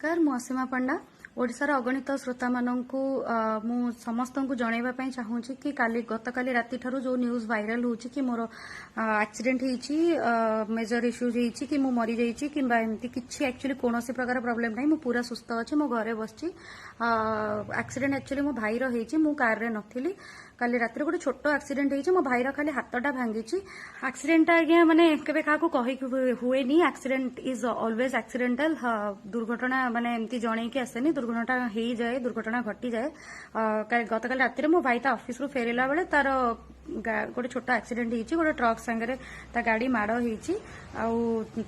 ନମସ୍କାର, ମୁଁ ଅସୀମା ପଣ୍ଡା। ଓଡ଼ିଶାର ଅଗଣିତ ଶ୍ରୋତାମାନଙ୍କୁ ମୁଁ ସମସ୍ତଙ୍କୁ ଜଣାଇବା ପାଇଁ ଚାହୁଁଛି କି କାଲି, ଗତକାଲି ରାତିଠାରୁ ଯେଉଁ ନ୍ୟୁଜ୍ ଭାଇରାଲ ହେଉଛି କି ମୋର ଆକ୍ସିଡେଣ୍ଟ ହେଇଛି, ମେଜର ଇସ୍ୟୁଜ୍ ହେଇଛି କି ମୁଁ ମରିଯାଇଛି କିମ୍ବା ଏମିତି କିଛି, ଆକ୍ଚୁଆଲି କୌଣସି ପ୍ରକାର ପ୍ରୋବ୍ଲେମ୍ ନାହିଁ। ମୁଁ ପୁରା ସୁସ୍ଥ ଅଛି, ମୁଁ ଘରେ ବସିଛି। ଆକ୍ସିଡେଣ୍ଟ ଆକ୍ଚୁଆଲି ମୋ ଭାଇର ହେଇଛି, ମୁଁ କାରରେ ନଥିଲି। କାଲି ରାତିରେ ଗୋଟେ ଛୋଟ ଆକ୍ସିଡେଣ୍ଟ ହେଇଛି, ମୋ ଭାଇର ଖାଲି ହାତଟା ଭାଙ୍ଗିଛି। ଆକ୍ସିଡେଣ୍ଟଟା ଆଜ୍ଞା ମାନେ କେବେ କାହାକୁ କହିକି ହୁଏନି। Accident is always accidental. ଦୁର୍ଘଟଣା ମାନେ ଏମିତି ଜଣେଇକି ଆସେନି, ଦୁର୍ଘଟଣା ହେଇଯାଏ, ଦୁର୍ଘଟଣା ଘଟିଯାଏ। ଗତକାଲି ରାତିରେ ମୋ ଭାଇ ତା ଅଫିସରୁ ଫେରିଲା ବେଳେ ତାର ଗୋଟେ ଛୋଟ ଆକ୍ସିଡେଣ୍ଟ ହେଇଛି। ଗୋଟେ ଟ୍ରକ୍ ସାଙ୍ଗରେ ତା ଗାଡି ମାଡ଼ ହେଇଛି ଆଉ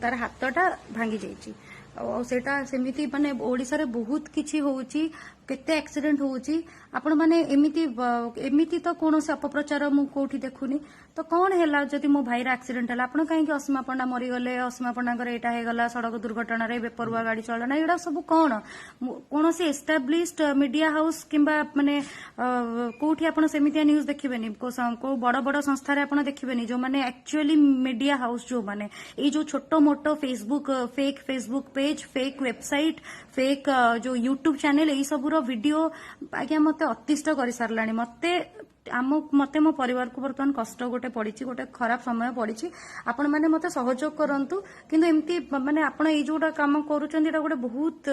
ତାର ହାତଟା ଭାଙ୍ଗି ଯାଇଛି। ଆଉ ସେଇଟା ସେମିତି ମାନେ ଓଡ଼ିଶାରେ ବହୁତ କିଛି ହଉଛି, କେତେ ଆକ୍ସିଡେଣ୍ଟ ହଉଛି। ଆପଣମାନେ ଏମିତି ତ କୌଣସି ଅପପ୍ରଚାର ମୁଁ କୋଉଠି ଦେଖୁନି। ତ କଣ ହେଲା ଯଦି ମୋ ଭାଇର ଆକ୍ସିଡେଣ୍ଟ ହେଲା? ଆପଣ କାହିଁକି ଅସୀମା ପଣ୍ଡା ମରିଗଲେ, ଅସୀମା ପଣ୍ଡାଙ୍କର ଏଇଟା ହେଇଗଲା, ସଡ଼କ ଦୁର୍ଘଟଣାରେ, ବେପରୁଆ ଗାଡି ଚାଳନା, ଏଇଟା ସବୁ କଣ? କୌଣସି ଏଷ୍ଟାବ୍ଲିଶଡ ମିଡିଆ ହାଉସ କିମ୍ବା ମାନେ କୋଉଠି ଆପଣ ସେମିତିଆ ନ୍ୟୁଜ ଦେଖିବେନି। କୋଉ ବଡ ବଡ ସଂସ୍ଥାରେ ଆପଣ ଦେଖିବେନି, ଯୋଉମାନେ ଆକ୍ଚୁଆଲି ମିଡିଆ ହାଉସ। ଯୋଉମାନେ ଏଇ ଯୋଉ ଛୋଟ ମୋଟ Facebook, fake Facebook page, fake website, fake ଯୋଉ ୟୁଟ୍ୟୁବ ଚ୍ୟାନେଲ, ଏଇ ସବୁର ଭିଡିଓ ଆଜ୍ଞା ମତେ ଅତିଷ୍ଠ କରିସାରିଲାଣି। ମତେ ମୋ ପରିବାରକୁ ବର୍ତ୍ତମାନ କଷ୍ଟ ଗୋଟେ ପଡିଛି, ଗୋଟେ ଖରାପ ସମୟ ପଡିଛି। ଆପଣମାନେ ମତେ ସହଯୋଗ କରନ୍ତୁ, କିନ୍ତୁ ଏମିତି ମାନେ ଆପଣ ଏଇ ଯୋଉଟା କାମ କରୁଛନ୍ତି, ଏଇଟା ଗୋଟେ ବହୁତ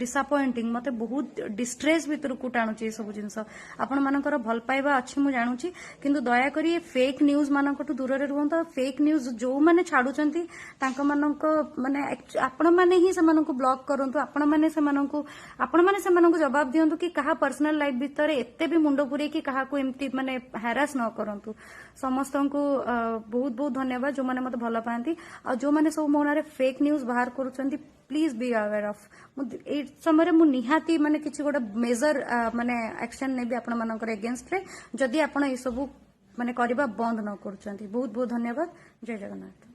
ଡିସାପଏଣ୍ଟିଂ। ମତେ ବହୁତ ଡିଷ୍ଟ୍ରେସ୍ ଭିତରକୁ ଟାଣୁଛି ଏ ସବୁ ଜିନିଷ। ଆପଣମାନଙ୍କର ଭଲ ପାଇବା ଅଛି ମୁଁ ଜାଣୁଛି, କିନ୍ତୁ ଦୟାକରି ଏ ଫେକ୍ ନ୍ୟୁଜ ମାନଙ୍କଠୁ ଦୂରରେ ରୁହନ୍ତୁ। ଆଉ ଫେକ୍ ନ୍ୟୁଜ ଯୋଉମାନେ ଛାଡୁଛନ୍ତି, ତାଙ୍କମାନଙ୍କ ମାନେ ଆପଣମାନେ ହିଁ ସେମାନଙ୍କୁ ବ୍ଲକ୍ କରନ୍ତୁ। ଆପଣମାନେ ସେମାନଙ୍କୁ ଜବାବ ଦିଅନ୍ତୁ କି କାହା ପର୍ସନାଲ ଲାଇଫ ଭିତରେ ଏତେ ବି ମୁଣ୍ଡ ପୁରେଇକି କାହାକୁ ଏମିତି ମାନେ ହାରାସ ନ କରନ୍ତୁ। ସମସ୍ତଙ୍କୁ ବହୁତ ବହୁତ ଧନ୍ୟବାଦ, ଯୋଉମାନେ ମତେ ଭଲ ପାଆନ୍ତି। ଆଉ ଯୋଉମାନେ ସବୁ ମୋ ନାଁରେ ଫେକ୍ ନ୍ୟୁଜ ବାହାର କରୁଛନ୍ତି, ପ୍ଲିଜ ବି ଆୱେର ଅଫ୍। ମୁଁ ଏଇ ସମୟରେ ମୁଁ ନିହାତି ମାନେ କିଛି ଗୋଟେ ମେଜର ମାନେ ଆକ୍ସନ ନେବି ଆପଣମାନଙ୍କର ଏଗେନଷ୍ଟରେ, ଯଦି ଆପଣ ଏସବୁ ମାନେ କରିବା ବନ୍ଦ ନ କରୁଛନ୍ତି। ବହୁତ ବହୁତ ଧନ୍ୟବାଦ। ଜୟ ଜଗନ୍ନାଥ।